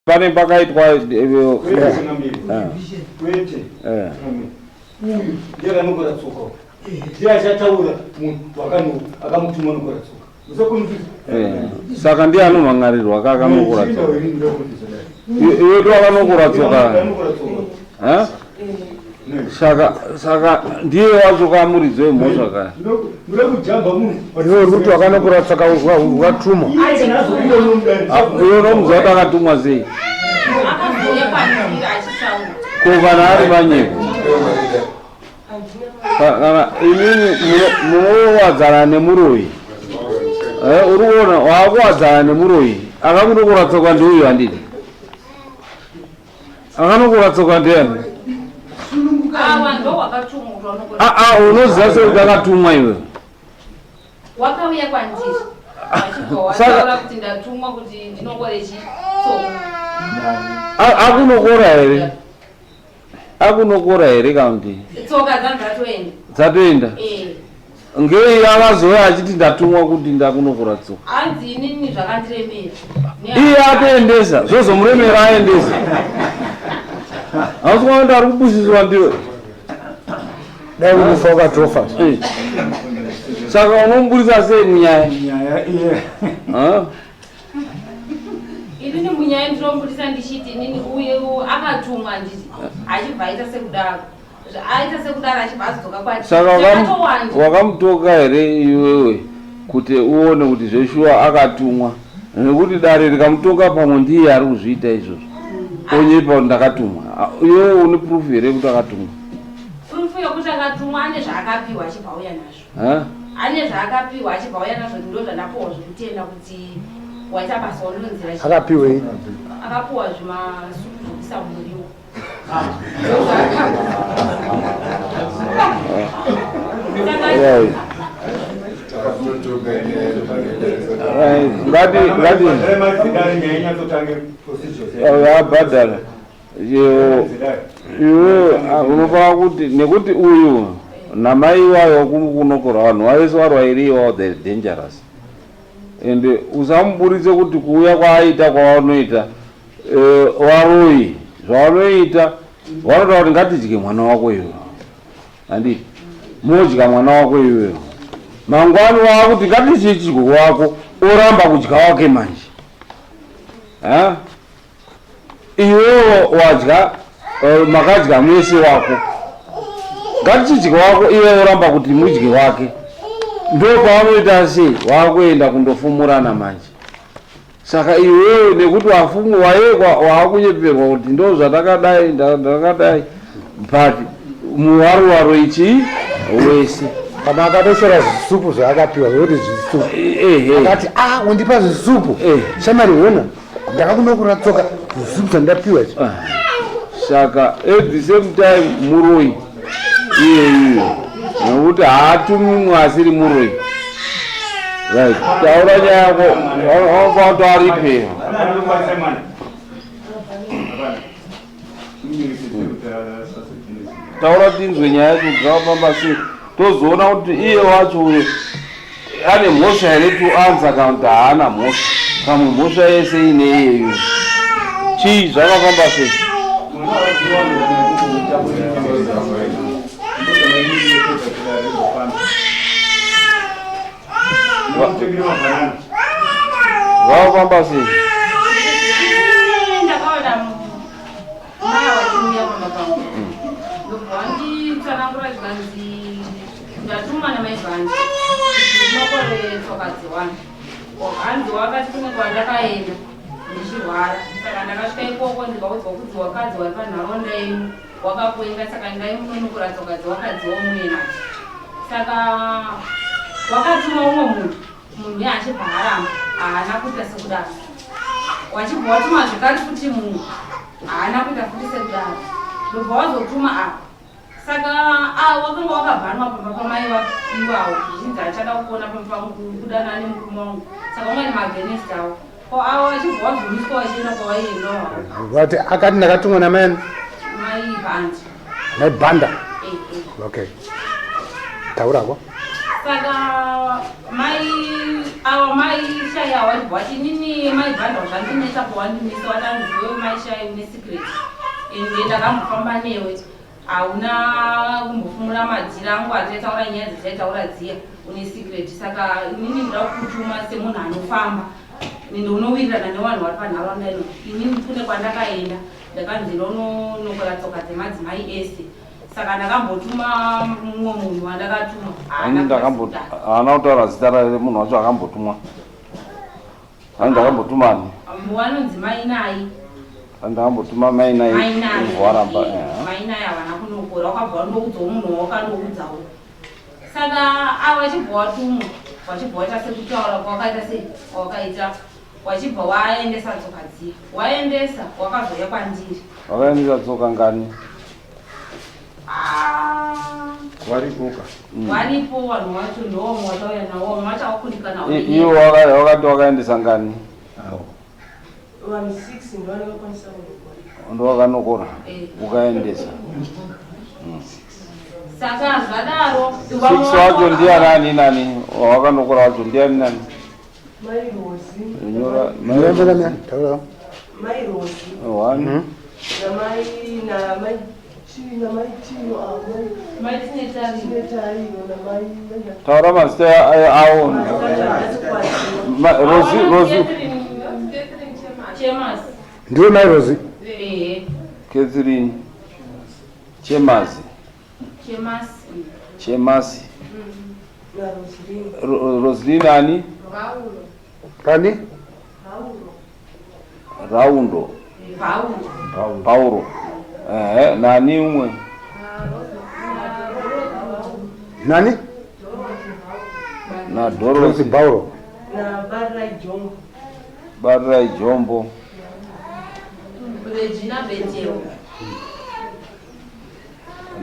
Pane pakaitwa Kwete. Uyu ndiye akanokora tsoka. Ndiye achataura munhu wakano akamutuma nokora tsoka. Saka ndiye anomhan'arirwa ka akanokora tsoka. Iwe to akanokora tsoka. Saka saka ndiye wacho kamuridzi wemhosva ka. Iwe uri kuti wakanokora tsoka watumwa. Iwe unomuziva kuti akatumwa sei? Ko kana ari manyepo? Kana imini munowadzana nemuroyi. Eh, uri kuona wakuwadzana nemuroyi. Akakunokora tsoka ndiuyu handiti? Akanokora tsoka ndiani? Ah, ah, unoziva sei kuti akatumwa iwe? Wakauya kwandiri. Wachibva kuti ndatumwa kuti ndinokore chitsoka. Akunokora here? Akunokora here kana kuti? Tsoka dzangu dzatoenda. Dzatoenda? Eh. Ngei akazouya achiti ndatumwa kuti ndakunokora tsoka. Hanzi inini zvakandiremera. Iye atoendesa, zvozomuremera aendesa. Hausi kuona kuti ari kupusiswa ndiwe. Dai unofa ukatofa. Eh. Saka unomuburitsa sei munyaya? Nyaya iye. Inini munyaya ndinomuburitsa ndichiti inini uyu akatumwa nditi achibva aita sekudaro. Aita sekudaro achibva azodzoka kwati. Saka wakamutoka here iwewe kuti uone kuti zveshuwa akatumwa nekuti dare rikamutoka pamwe ndiye ari kuzviita izvozvo onyepa kuti ndakatumwa iwewe une proof here kuti akatumwa? Proof yekuti akatumwa ane zvaakapiwa achibva auya nazvo. Ane zvaakapiwa achibva auya nazvo ndo zvandapiwa zvekutenda kuti waita basa wandonzira. Akapiwei? Akapiwa zvimasupu zvekuisa muriwo. Ngati ngati abhadhara iwe unofanira kuti nekuti uyu namai iwayo kunokora vanhu vavese varwairi iwawo they're dangerous and usamuburitse kuti kuuya kwaaita kwavanoita Varoyi zvavanoita vanoda kuti ngatidye mwana wako iwe, handiti modya mwana wako iwewe, mangwani waakuti ngatichidye wako, oramba kudya wake manje ha? Iwewe wadya makadya mwese wako, ngatichidye wako iwe oramba kuti mudye wake, ndopavanoita sei, wakuenda kundofumurana manje. Saka iwewe nekuti wafumwa wayekwa waakunyeperwa kuti ndo zvandakadai ndakadai but muwarowaro ichi wese kana akatoshora zvisupu zvaakapiwa zvekuti zvisupu akati a ah, undipa zvisupu eh. shamari hona ndakakunokura tsoka zvisupu zvandapiwa izvi ah. Saka at the same time muroyi iye nekuti haatumi mumwe asiri muroyi. Right, taura nyaya yako anofanira kuti aripe. Taura tinzwe nyaya yacho kuti zvakafamba sei tozoona kuti iye wacho uyo ane mhosva here to answer kana kuti haana mhosva pamwe mhosva yese ine iyeyo chii zvakafamba sei zvakafamba sei Maya wachiuya pamba pangu ndobva wanditsanangura zvikanzi ndatumwa namai Bhandi kuti ndinokore tsoka dziwani. Hanzi wakati kune kwandakaenda ndichirwara saka ndakasvika ikoko ndikaudzwa kuti wakadzi wari panharaunda yenyu wakakuenga saka ndaimunonokora tsoka dziwakadziwa muye nadzo saka wakatuma umwe munhu Munhu uya achibva aramba, haana kuita sekudaro. Wachibva watuma zvekare futi munhu, haana kuita futi sekudaro. Ndobva wazotuma apa. Saka ah, wakanga wakabhanwa pamba pamai iwawo, zvichinzi achada kuona pamba pangu kudanana nemurume wangu. Saka wanga nemagenest awo. Ko awo achibva wazomiswa wachienda kwawaiendawo hawo. Vati akati ndakatumwa namai Mai Banda. Mai Banda. Eh, eh. Okay. Taurako. Saka mai Ava mai Shai ava vachibva vati inini mai Bhanda zvandinetsa pawandimisa watanzi iwewe mai Shai une secret ende ndakambofamba newe hauna kumbofumura madhiri angu ataitaura nyaya dzataitaura dziya une secret saka inini ndoda kukutuma semunhu anofamba ende unowirirana nevanhu vari panharaunda ino inini kune kwandakaenda ndakanzi ndononokora tsoka dzemadzimai ese saka ndakambotuma mumwe munhu wandakatuma haana kutaura zita remunhu wacho akambotumwa ani ndakambotuma ani wanonzi mainai ndakambotuma mainai waramba mainai havana kunokora wakabva wandoudzawo munhu wawakandoudzawo saka ava vachibva watumwa wachibva waita sekutaura kwawakaita sei wakaita wachibva waendesa tsoka dziya waendesa wakazouya kwandiri wakaendesa tsoka ngani Varipoka. Varipo vanhu vacho ndovamwe watauya navo vamwe vacho vakundikana. Iwo wakati wakaendesa ngani? Vanhu 6 ndovanokwanisa kunokora. Ndowakanokora Eh. ukaendesa. Saka zvadaro Six wacho ndianani nani? Wakanokora wacho ndiani nani? Mai Rozi. Nyora Nyora mina taura. Mai Rozi. One. Namai namai namai Tino avo. Mai Tinetari. Tinetari namai Taura mazita awo. Rozi Rozi. Chemas. Ndiwe mai Rozi. Ehe. Catherine Chemazi. Chemas. Chemasi. Roslyn ani? Pani? Raundo. Paulo. Pauro. Ehe, nani umwe? Nani? Na Rosi Dorothy Pauro. Na Barai Jombo. Barai Jombo. Regina Beteo.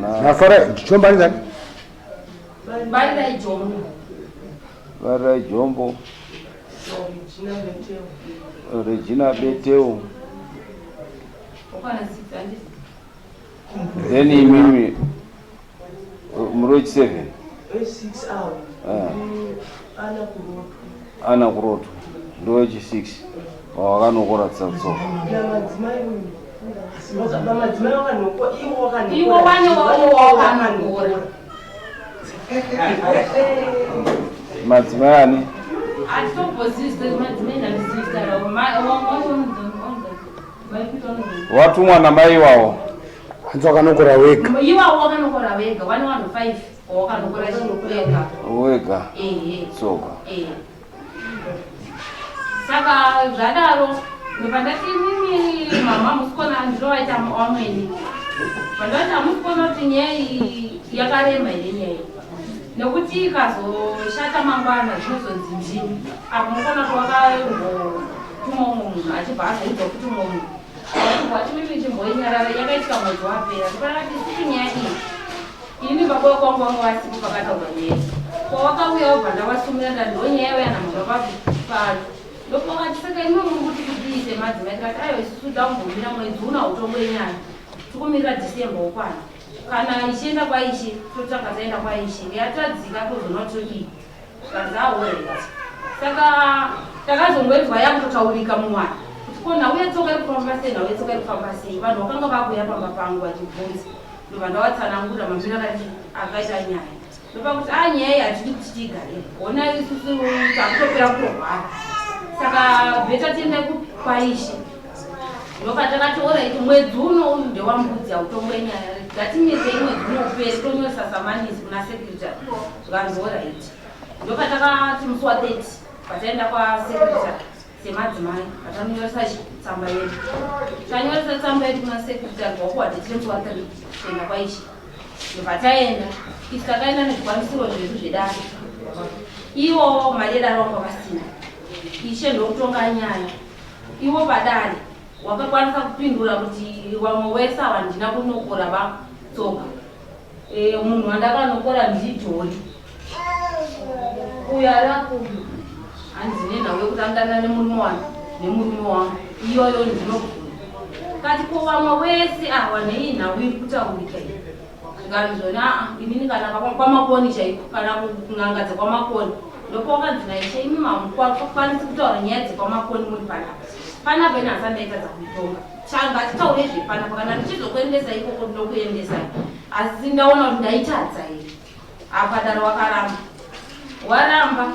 Na Nafara chomba ni nani? Barai Jombo. Barai Jombo. Regina Beteo. Regina Beteo. Wakwana 6 handiti? Then imimi muri wechi 7. 6 avo. Ana Kuroto. Ana Kuroto. Ndowechi 6. Wakanokora tsoka. Namadzimai uyu. Vamadzimai vakanokora ivo vakanokora. Ivo vane wavo wakanokora. Madzimai ani? Hatitombozivisi madzimai ndandizivisa ravo. Watumwa namai iwawo. Hanzi wakanokora wega. Iwawo wakanokora vega vane vanhu 5 wakanokora wega. Wega. Ehe. Tsoka. Ehe. Saka zvadaro ndobva ndati mimi mama musikona ndinovaita vamweni. Vandati hamusikona kuti nyaya iyi yakarema here nyaya iyi. Nekuti ikazoshata mangwana zvinozonzi ndini. Apo mukona kuti wakangotuma umwe munhu achibva azoudza kuti umwe munhu. Wati mimi chimboinyarara yakaitika mwedzi wapera. Ndopandakati isusu nyaya iyi. Ini baba kwangu vanga vasipo pakataurwa nyaya iyi. Kwawakauya wobva ndavasumira ndati ndonyaya yauya namama pano. Ndopakati saka imi muri kuti kudii semadzimai tikati aiwa isusu takumbomira mwedzi una utongo yenyaya. Tikumirira December wokwana. Kana ichienda kwaishe totanga taenda kwaishe. Yatadzika tozoona todii. Zvikanzi alright. Saka takazongoinzwa yakutotaurika mumwana. Kuti ko nhau yetsoka iri kufamba sei nhau yetsoka iri kufamba sei. Vanhu vakanga vakuuya pamba pangu vachibvunza. Ndobva ndavatsanangurira mambiro akaita nyaya. Ndopakuti a nyaya iyi hatidi kuti tiigarire. Honai isusu takutopera kurwara. Saka better tiende kwaishe. Ndopatakati alright mwedzi uno uyu ndewambudzi hautongwe nyaya. Ngatimirei mwedzi uno upere tonyoresa samanisi kuna secretary. Zvikanzi alright. Ndopatakati musi wa 30 pataenda kwasecretary semadzimai patanonyoresa tsamba yedu. Tanyoresa tsamba yedu kuna secretary wakuwadetire musi wa 3 kuenda kwaishe. Ndobva taenda isu takaenda nezvikwanisiro zvedu zvedare. Ivo mari yedare vanga vasina. Ishe ndokutonga nyaya. Ivo padare wakakwanisa kupindura kuti vamwe wese ava handina kunokora vatsoka. Munhu wandakanokora ndidhori. Uyo ari akuyu hanzi nenhau yekuti anodanana nemurume wangu nemurume wangu iyoyo ndinobvuma. Kati ko vamwe wese ava nei nhau iri kutaurika iyi. Zvikanzi zvona aa inini kana kwamakoni chaiko kana kun'anga dzekwamakoni. Ndopawakanzi naishe imi mamukwanisi kutaura nyaya dzekwamakoni muri panapa. Panapa ini handisati ndaitadza kuitonga. Ngatitaure zvepanapa kana ndichizokuendesa ikoko ndinokuendesai. Asi ndaona kuti ndaitadza here. Apa dare wakaramba. Waramba.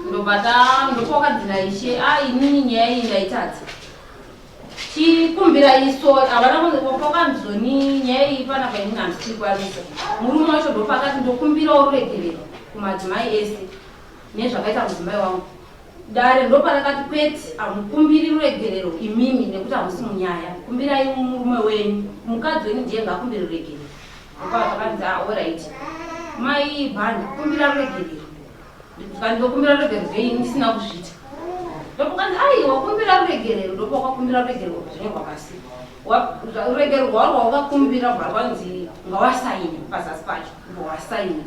Ndobva ta ndopawakanzi naishe ah inini nyaya iyi ndaitadza. Chikumbira iso havana kwakanzoni nyaya iyi panapa inini handisi kuikwanisa. Murume wacho ndopakati ndokumbirawo ruregerero kumadzimai ese nezvakaita mudzimai wangu. Dare ndoparakati kwete hamukumbiri ruregerero imimi nekuti hamusi munyaya. Kumbirai murume wenyu. Mukadzi wenyu ndiye ngaakumbire ruregerero. Ndopakanzi ah alright. Mai Bhanda kumbira ruregerero. Ndokumbira ruregerero zvei ndisina kuzviita. Ndopakanzi aiwa kumbira ruregerero ndopawakakumbira ruregerero zvinyorwa pasi. Ruregerero rwauri rwawakakumbira rwa rwanzi ngawasaina pazasi pacho wasaina.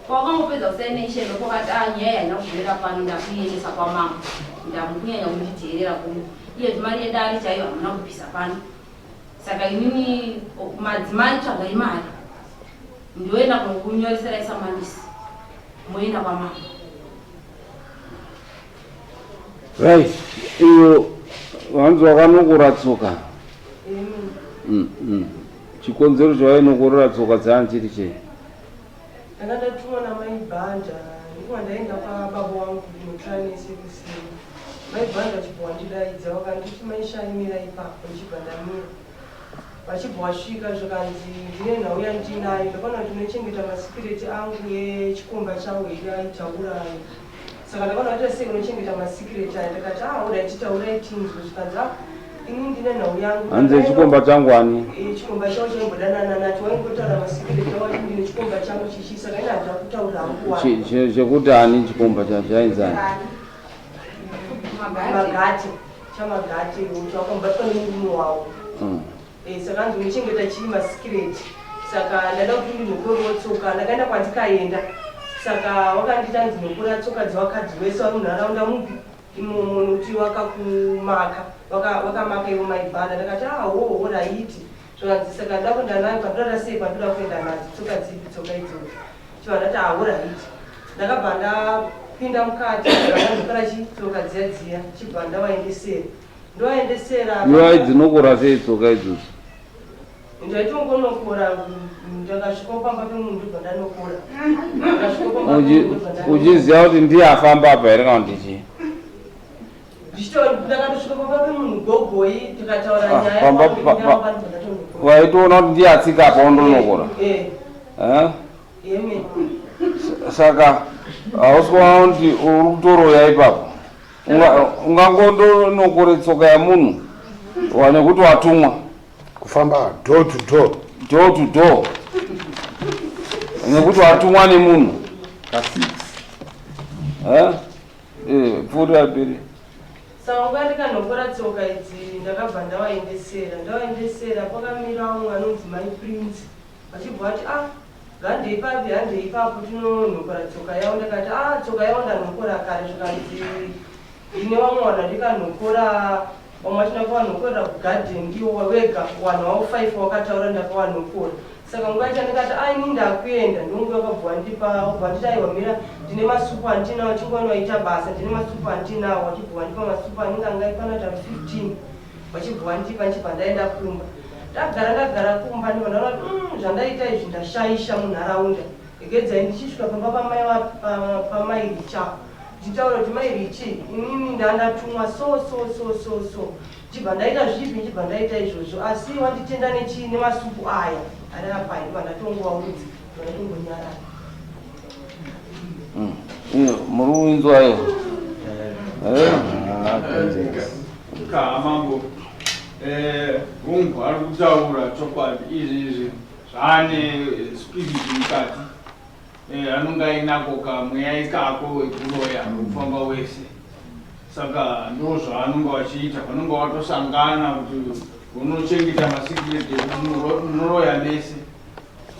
Pawakangopedza kusaina ishe ndopakati ah nyaya haina kugumira pano ndakuiendesa kwamambo ndamukunyanya kundidheerera kuno iye mari yedare chaiyo hamuna kubvisa pano saka inini madzimai tsvagai mari ndoenda kunokunyoreserai samanisi moenda kwamambo. Right, iyo vanzi wakanokora tsoka. Chikonzero chawainokorera tsoka dzaan chiri chei? Ndanga ndatumwa namai Bhanda ndikuva ndaenda kwababa wangu kunotsvanese kuseni. Mai Bhanda vachibva wandidaidza vakanditi mai Shai mira ipapo ndichibva ndamira. Vachibva wasvika zvikanzi ndine nhau yandinayo ndakaona kuti unochengeta masikireti angu echikomba changu here aitaura ayo. Saka ndakaona kuti sei unochengeta masikireti aya ndikati ah alright taurai tinzwe zvikanzi ah ini ndine nhau yangu. Hanzi echikomba changu ani? Chikomba chavo chaimbodanana nacho waingotaura masikireti awo achiti ndine chikomba changu chichi saka ini handina kutaura hangu wani. Chekuti ani chikomba chacho chainzi ani? Magate chamagate iwocho akambobatwa nemurume wavo. Saka hanzi unochengeta chii masikireti saka ndada kuti ndinokorewo tsoka ndakaenda kwandikaenda saka wakanditi hanzi nokora tsoka dzevakadzi wese vari munharaunda mupi imomo nokuti wakakumaka wakamaka ivo maibhanda ndakati ah hoho raiti zvakanzi saka nda kuenda nayo kwandoda sei kwandoda kuenda nadzo tsoka dzipi tsoka idzodzo chibva ndati ah horaiti ndakabva ndapinda mukati ndakandokora chi tsoka dziya dziya chibva ndavaendesera ndovaendesera Iwai dzinokora sei tsoka idzodzo? Ndaitongonokora ndakasvika pamba pemunhu ndobva ndanokora. Ndakasvika pamba pemunhu ndobva ndanokora. Uchiziva kuti ndiye afamba apa here kana kuti chii? Ndakatosvika pamba pemunhu gogoi tikataura ah, nyaya pamba waitoona kuti ndiye atsika apa wondonokora. Eh. Eh? Saka hausi kuona kuti uri kutoroya ipapo. Ungangondonokore tsoka yamunhu nekuti watumwa. Kufamba door to door. Door to door. Nekuti watumwa nemunhu. Eh? Eh, pfuurira mberi. Saka nguva ndikanokora tsoka idzi ndakabva ndavaendesera. Ndavaendesera pakamira umwe anonzi Mai Prince. Vachibva vati ah ngandei papi handei ipapo tinonokora tsoka yavo ndakati ah tsoka yavo ndanokora kare zvikanzi ndine vamwe vanhu vandikanokora vamwe vacho ndakavanhokorera kugarden iwo wega vanhu vavo five wakataura ndakavanhokora saka nguva yacho ndikati ah ini ndakuenda ndonguva wakabva wandipa wabva wanditi aiwa mira ndine masupu andinawo chingwani waita basa ndine masupu andinawo wachibva wandipa masupu anenge anga aipana tari 15 vachibva vandipa ndichibva ndaenda kumba ndagara ndagara kumba ndibva ndaona kuti zvandaita izvi ndashaisha munharaunda regedzai ndichisvika pamba pamai pamai richa ndichitaura kuti mai richi inini ndandatumwa so so so so so ndichibva ndaita zvipi ndichibva ndaita izvozvo asi wanditenda nechii nemasuku aya ari apa ndibva ndatongovaudza ndibva ndatongonyarara Muri kuinzwa iyo? Eh? Kaa mambo hungu ari kutaura chokwadi izvi izvi zvaane spirit mukati anonge ainako kamweya ikako wekuroya kufamba wese saka ndo zvaanonge vachiita vanonge vatosangana kuti unochengeta masecret ekuti munoroya mese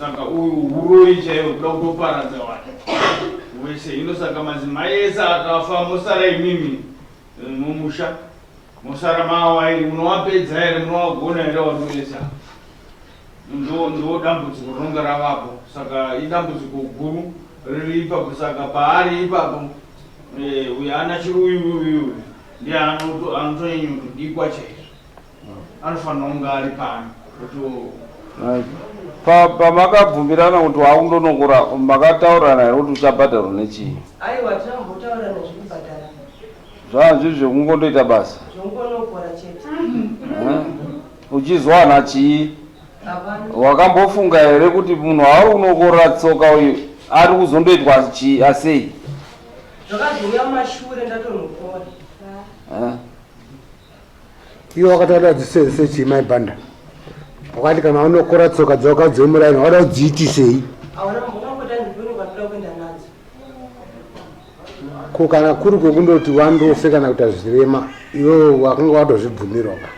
Saka uyu huroyi chaiwo kuda kutoparadza vanhu wese. Hino saka madzimai ese akafa mosara imimi mumusha mosara mawairi munowapedza here munowagona here vanhu vese ava? Ndo ndo dambudziko rinonga ravapo. Saka idambudziko guru riri ipapo. Saka paari ipapo. Eh, uyu ana chiuyu uyu uyu ndiye anotonyanya kudikwa chaizvo anofanira kunge ari pano Pamakabvumirana kuti wakundonokora makataurirana here kuti uchabhadharwa nechii? Aiwa, tinambotaurirana zvekubhadhara. Zvaa zviri zvekungondoita basa. Zvongonokora chete. Eh? Uchizwana chii? Wakambofunga here kuti munhu wauri kunokorora tsoka uyu ari kuzondoitwa chii asei? Zvakazouya mumashure ndatonokora. Eh? Iwe wakati wada kudzisenzese chii mai Banda? Wakati kana unokora tsoka dzako dzemuraini wada kudziitisei? Hauna mbonangoti andiponi kwandinoda kuenda nadzo. Ko kana kuri kwekundoti wandofe kana kuita zvirema iwewe wakanga watozvibvumirwa ka?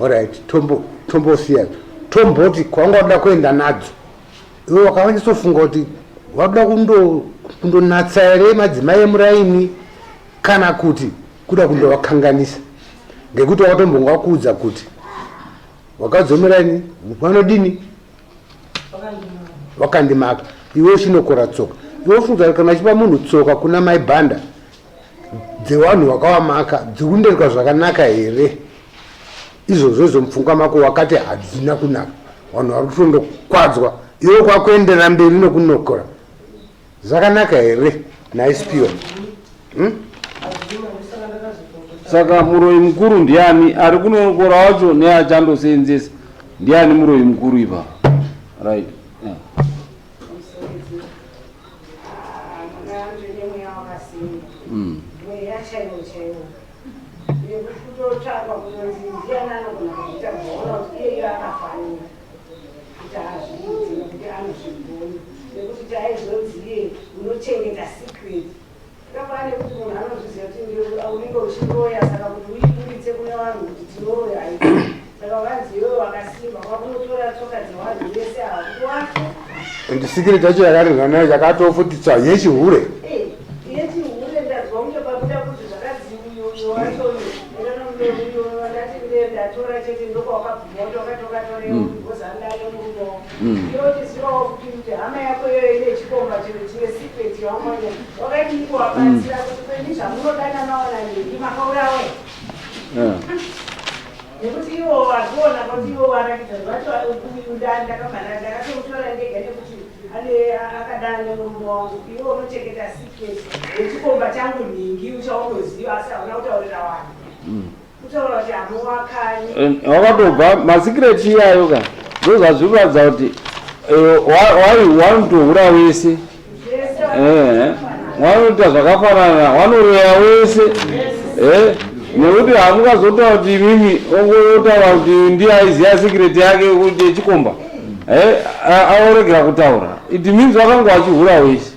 Alright, tombo tombosiya tomboti kwanga wada kuenda nadzo iwe wakanyatsofunga kuti wakuda kundonatsa here madzimai emuraini kana kuti kuda kundovakanganisa ngekuti wakatombonga wakuudza kuti wakadzi wemuraini vanodini wakandimaka iwe uchinokora tsoka iwe ufunga kuti kana uchipa munhu tsoka kuna mai bhanda dzevanhu wakavamaka dzikunderwa zvakanaka here izvozvo izvo mupfungwa mako wakati hadzina kunaka vanhu vari kutondokwadzwa iwe kwakuenderera mberi nokunokora zvakanaka here naispiwa hmm? Saka muroyi mukuru ndiani ari kunokora wacho neachandoseenzesa ndiani muroyi mukuru ipapa right yeah. Mweya chaiwo chaiwo nekuti kutotsvakwa kunonzi ndiani anogona kuzviita kuzoona kuti iyeyo akafanira kuti azviite nekuti anozvigona nekuti taizonzi iye unochengeta secret zvakafanana nekuti munhu anozviziva kuti unenge uchiroya saka kuti uiburitse kune vanhu kuti tinoroya aiti saka vanzi iwewe wakasimba kwakunotora tsoka dzevanhu vese ava kuti wafe and secret yacho yakarinzwa nayo yakatofutitsa yechihure yechihure ndazwa kunge pakuda kuti zvakanzi uyu uyu wacho uyu uyu ndati ndatora chete ndokwawakabvuma kuti wakatokatoreo because andane murume wako iwe uchizivawo kuti kuti hama yako iyoyo ine chikomba chino chine secret yawamanya wakadii kuwabatsira kuti kweni zvamunodanana wana nhingi makaurawe nekuti iwo wazviona kuti iwo warakidza zvacho uyu ndakabva ndakatomutora ndega nekuti ane akadana nemurume wangu iwe unochengeta secret yechikomba changu nhingi uchaunoziva asi hauna kutaurira vanhu kutaura kuti hamuwakani wakatobva masecret iyayo ka ndozvazvikuratidza kuti wanotohura wese wanoita zvakafanana wanoroya wese nekuti hamungazotaura kuti imimi ongotaura kuti ndiye aiziva secret yake kuti yechikomba aoregera kutaura it means wakanga wachihura wese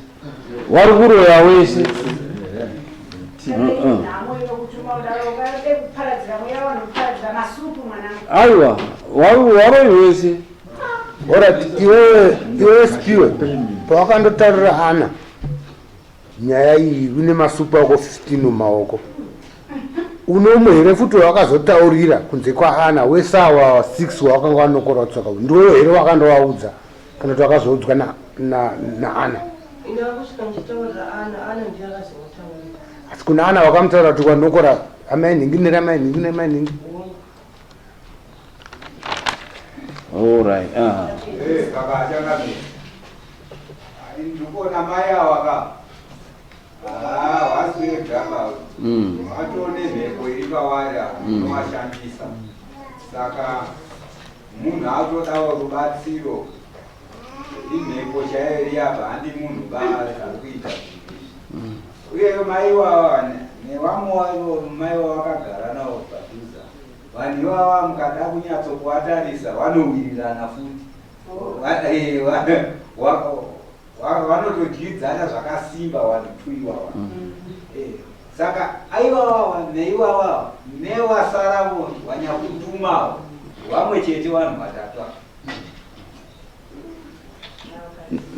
wari kuroya wese. Aiwa waroyi wese. Alright, iwewe iwewe Spiwe pawakandotaurira Ana nyaya iyi une masupu ako 15 mumaoko unomwe here futi wakazotaurira kunze kwaAna wese awa 6 wawakanga wanokora tsoka ndiwewo here wakandovaudza kana kuti wakazoudzwa naAna na, na Ndakusvika ndichitaurira Ana, Ana ndiye akazomutaurira. Asi kuna Ana wakamutaura kuti wanokora amai nhingi neramai nhingi nemai nhingi. All right. Eh, baba achangamire. Ndikuona mai awa ka. Ah, wasiwega ka. Watone mhepo iri pavari apa inovashandisa. Saka munhu akutodawo rubatsiro. Imhepo chaiyo iri apa handi munhu ba ari kuita zvinhu izvi. Uye mai iwawa nevamwe wavo mai wavakagara navo padhuze vanhu ivava mukada kunyatsokuvatarisa vanowirirana futi vanotodyidzana zvakasimba vanhu two ivava. Saka aiwawawa neiwawawa newasaravo wanyakutumawo vamwe chete vanhu vatatu ava.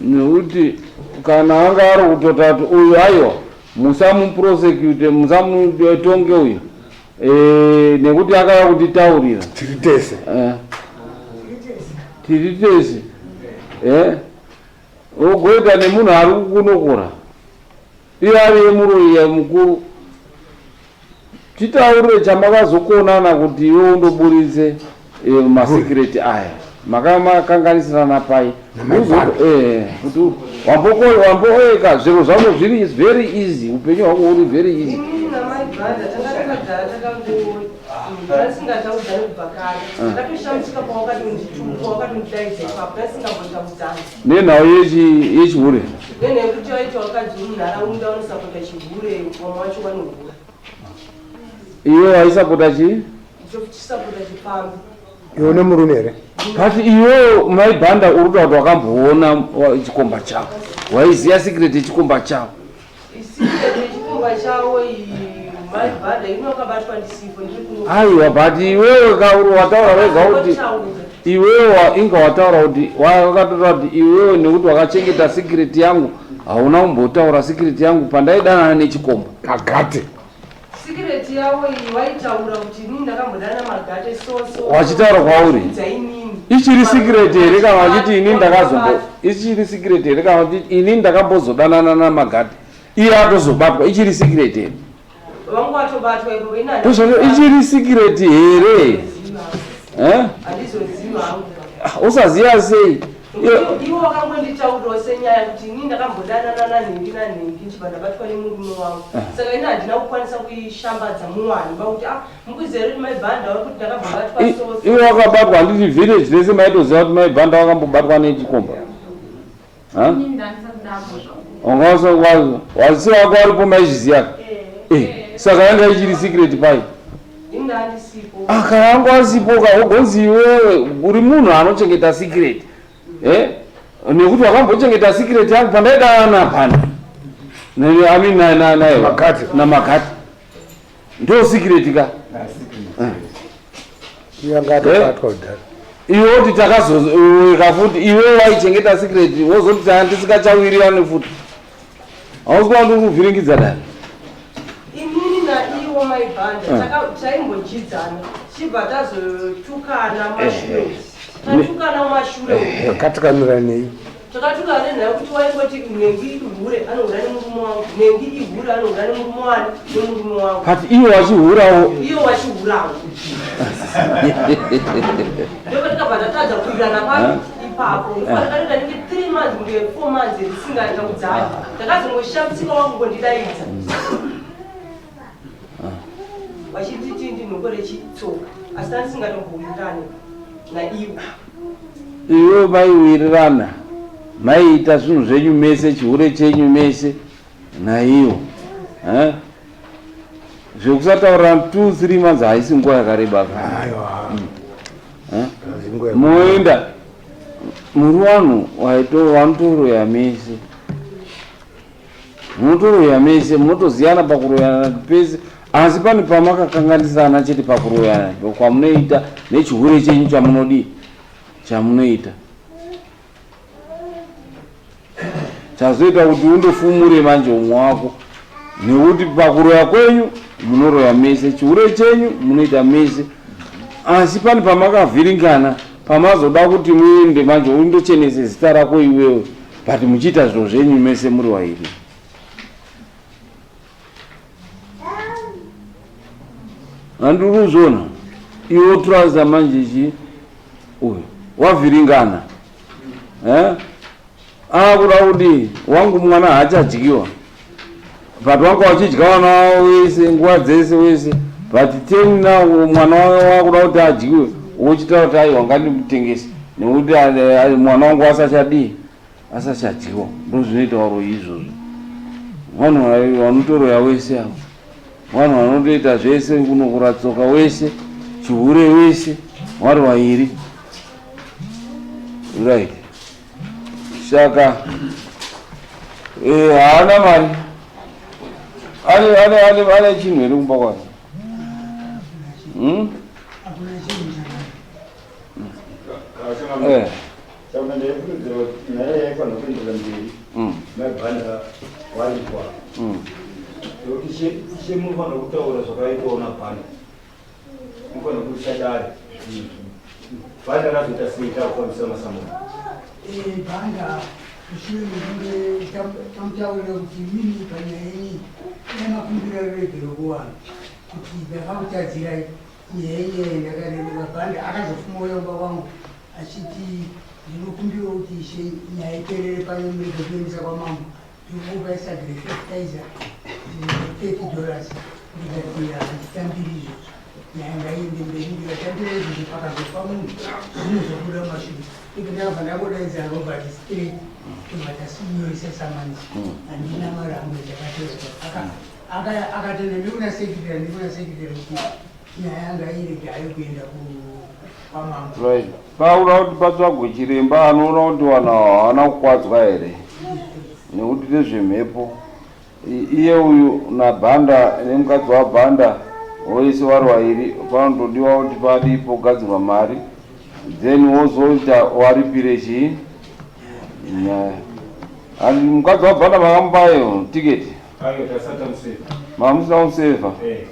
Nekuti kana anga ari kutota kuti uyu aiwa musamuprosecute musamutonge uyu nekuti akauya kutitaurira tiri tese tiri tese. Ugoita nemunhu ari kukunokora iye ari yemuroyi mukuru. Titaurire chamakazokonana kuti iwe undoburitse masikireti aya. Makamakanganisirana pai? Kuti wamboeka zviro zvako zviri very easy, upenyu hwako huri very easy. Inini namai Bhanda tanga takagara takangotasingachaudzani kubva kare. Ndakatoshamisika pawakatondituka, wakatondidaidza ipapo, tasingambotaudzani. Nenhau yechihure. Nenhau yekuti waita wakadzi munharaunda unosapota chihure, vamwe wacho vanohura. Iwe waisapota chii? Chisapota chipambi. Iwe une murume here? But iwe mai Bhanda uri kuta kuti wakamboona chikomba chavo. Waiziya secret yechikomba chavo. Secret yechikomba chavo iyi mai Bhanda ino wakabatwa ndisipo ndiri kuno. Aiwa, but iwewe kauri wataura wega kuti iwewe inga wataura kuti wakatotaura kuti iwewe nekuti wakachengeta secret yangu hauna kumbotaura secret yangu pandaidanana nechikomba. Magate. Secret yavo iyi waitaura kuti inini ndakambodana Magate so so. Wachitaura kwauri? Ichiri secret here kana vachiti inini ndakazombo ichiri secret here kana vachiti inini ndakambozodanana naMagate iye atozobatwa ichiri secret here? Vangu vatobatwa ipo ina. Ndozvati ichiri secret here? Eh? Handizoziva hangu. Usaziva sei? Iwo wakangonditaurawo senyaya kuti inini ndakambodanana nanhingi nanhingi ndichibva ndabatwa nemurume wangu. Saka ini handina kukwanisa kuishambadza muwanhu pakuti ah mukuziva here kuti mai Bhanda vari kuti ndakambobatwa so so. Iwe wakabatwa handiti village rese maitoziva kuti mai Bhanda wakambobatwa nechikomba. Ha? Wasi wako waripo maizviziva. Saka yanga ichiri secret pai. Ini ndandisipo. Kana wanga wasipo ka wogonzi iwewe uri munhu anochengeta secret. Nekuti wakambochengeta secret yangu pandaidanana pana. I mean na na na Magate. Na Magate. Ndo secret ka. Yanga atobatwa kudhara. Iwe woti takazoweka futi iwe waichengeta secret wozoti tisingachawirirani futi. Hausi kuva ndiri kuvhiringidza dare. Inini naiwo mai Bhanda taimbodyidzana chibva tazotukana mashure. Tatukana mashure. Takatukanira nei? Takatukana nenhau kuti waingoti nhengi ihure anohura nemurume wangu. Nhengi ihure anohura nemurume wani nemurume wangu. But iwe wachihurawo. Iwe wachihurawo. Ndipo tikabva tatadza kuwirirana papi ipapo. Ndakatoita ndinge 3 months kunge 4 months tisingachaudzani. Ndakazongoshamisika wakungondidaidza. Vachinditi ndinhokore chitsoka asi tandisingatombowirane naivo. Iwe maiwirirana maiita zvinhu zvenyu mese chihure chenyu mese naiwo. Zvekusataurira 2-3 months haisi nguva yakareba. Aiwa. Moenda muri vanhu vanotoroya mese. Munotoroya mese, munotoziyana pakuroyana pese. Asi pane pamakakanganisana chete pakuroyana kwamunoita nechihure chenyu chamunodii chamunoita. Chazoita kuti undofumure manje umwe wako nekuti pakuroya kwenyu munoroya mese, chihure chenyu munoita mese. Asi pane pamakavhiringana pamazoda kuti muende manje undochenese zita rako iwewe, but muchiita zviro zvenyu mese muri vairi. Handiri kuzviona iwe woturasa manje chi uyu wavhiringana. Akuda kuti wangu mwana haachadyiwa. But wanga wachidya vana wavo wese nguva dzese wese. But 10 now mwana wakuda kuti adyiwe wochitaura kuti aiwa ngandimutengese nekuti mwana wangu asachadii asachadyiwa. Ndozvinoita varoyi izvozvo. Vanhu vanotoroya wese avo. Vanhu vanotoita zvese kunokura tsoka wese chihure wese vari vairi. Right. Saka haana mari. Ane chinhu here kumba kwake? Saka ndaifungidzira kuti nyaya yaifanira kuenderera mberi mai Bhanda warikwa. Nekuti ishe munofanira kutaura zvakaitwawo naBhanda. Munofanira kuisa dare. Bhanda razoita sei takufambisa masamoni? Bhanda Mushure mekunge tamutaurira kuti imimi panyaya yenyu dai makumbira ruregero kuvanhu kuti ndakakutadzirai nyaya yenyu yandakarerura bhanda akazofuma uya kumba kwangu achiti ndinokumbirawo kuti ishe nyaya iperere pano murege kuendesa kwamambo ndinokupai sagre fertilizer 30 dollars ndikati handitambiri izvozvo nyaya ngaiende mberi ndikatambira izvozvo pakazofa munhu zvinozobuda mumashure iko ndakabva ndangodaidza Robert straight tobva tasinyoresa samanisi handina mari hangu yandakatorwa akatenda ndikuna sekitera ndikuna sekitera kuti nyaya yanga irege hayo kuenda kwamambo. Right. Paura kuti patsvagwe chiremba anoona kuti vanhu ava havana kukwadzwa here nekuti ndezvemhepo. Iye uyu naBhanda nemukadzi waBhanda vose vari vairi panotodiwa kuti padii pogadzirwa mari then wozoita waripire chii nyaya. And mukadzi waBhanda makamupayo tiketi? Mamusina kumusevha? Eh.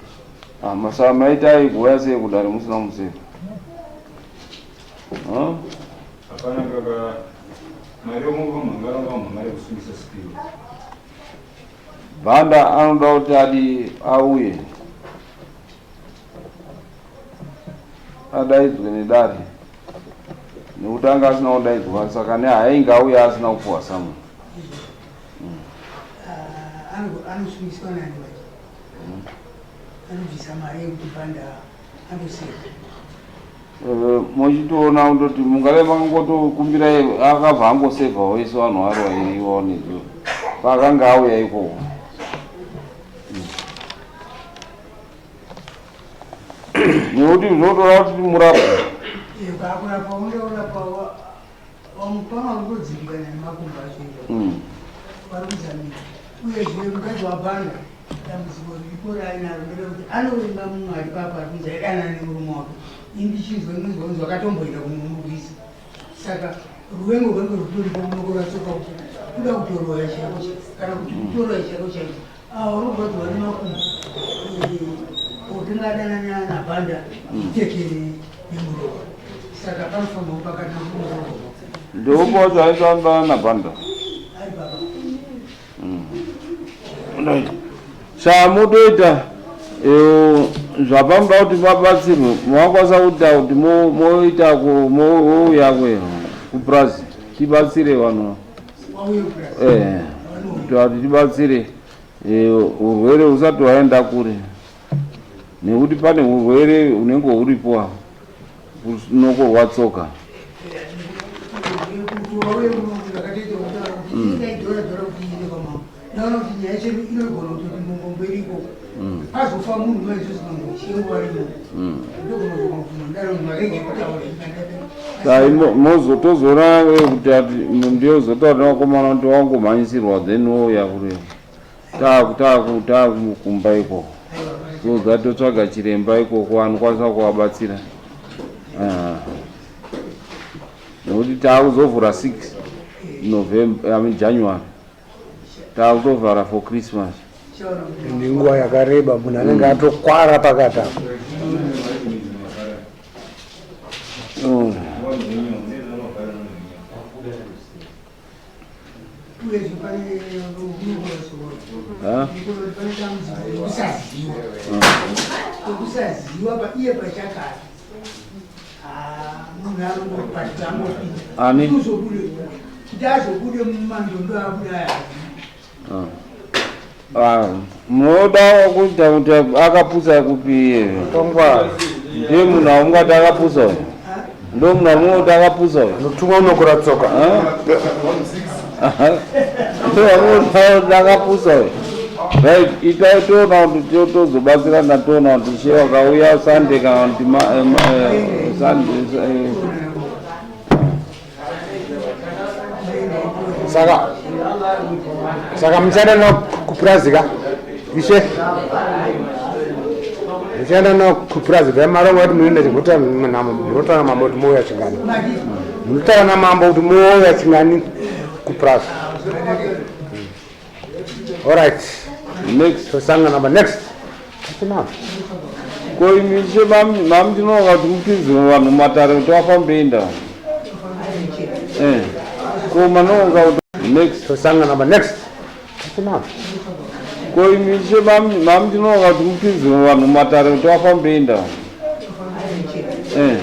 Ah, masaka maita aigouya sei kudare musina kumusevha? Hapana kaka mari yomungu mari yekusungisa spirit. Banda anoda kuti adi auye adaidzwe nedare nekuti anga asina kudaidzwa saka nehainge auya asina kupuwa samwe. Ah, anosungiswa nani manje? Anobvisa mari yekuti banda andoseka. Eh, mochitoona kutoti mungave makangotokumbira akabva angosevha wese vanhu vari vairiwo nezuro paakanga auya ikoko. Nekuti zvinotora kuti murapwe. Akurapa undourapa wamupama kutodzimbikana nemakumbo acho vari kuzamira uyezve mukadzi wabhanda dambudziko riripo raainaro nderekuti anovenga mumwe ari papa ari kunzi aidanana nemurume wake ini ndichinzwa ndinonzwa kunzi vakatomboenda kunomurwisa saka ruvengo rwange rutoripo kunokora tsoka kuti kuda kutoroya chaiko kana kuti kutoroya chaiko chaiko awo unorwadziwa nemakumbo otingadanana nabhanda tekere nemurowa saka panofanirwa kupakati nokumurowa ndeupo wacho aitamba nabhanda ari baba. Chamutoita eh, zvapamuda kuti mabatsirwe makwanisa kuita kuti moita mouya kupurazi tibatsire vanhu eh, kuti tibatsire eh, urwere husati hwaenda kure nekuti pane urwere hunenge huripo apo kunokorwa tsoka. Sai mozotozoona kuti ndiyozotaura nevakomana kuti wangomhanyisirwa then wouya kuri takumba ikoko so that totsvaga chiremba ikoko anokwanisa kuvabatsira ah. Nekuti taakuzovhura 6 November, I mean January, taakutovhara for Christmas. Nenguva yakareba munhu anenge atokwara pakati apo. Uyezve pane pane dambudziko rekusaziva rekusaziva iye pachakati munhu anongopatita angopinda Ani? uzobude kuti azobude mumandondo abuda aya. Ah, munoda kuita kuti akapusa kupi iye? Tongwara. Ndiye munhu aungati akapusa uyu? Ndo munhu amunoti akapusa uyu? Anotumwa unokora tsoka. Ndo amunoti akapusa uyu? Right, itai toona kuti tozobatsirana toona kuti she wakauya Sunday kana kuti Sunday. Saka saka muchaenda nawo kupurazi ka ishe muchaenda nawo kupurazi ka marongo kuti munoenda munotaura namambo kuti mouya chingani munotaura namambo kuti mouya chingani kupurazi. Alright. Next. Tosangana pa next. Tinazvo. Ko imi ishe mami tinoona kuti mupinze vanhu matare kuti vafambe inda. Eh. Ko manoonga kuti Next. Tosangana pa next. Tinazvo. Ko imi che mami tinoona kuti mupinze vanhu mumatare kuti vafambe inda. Eh.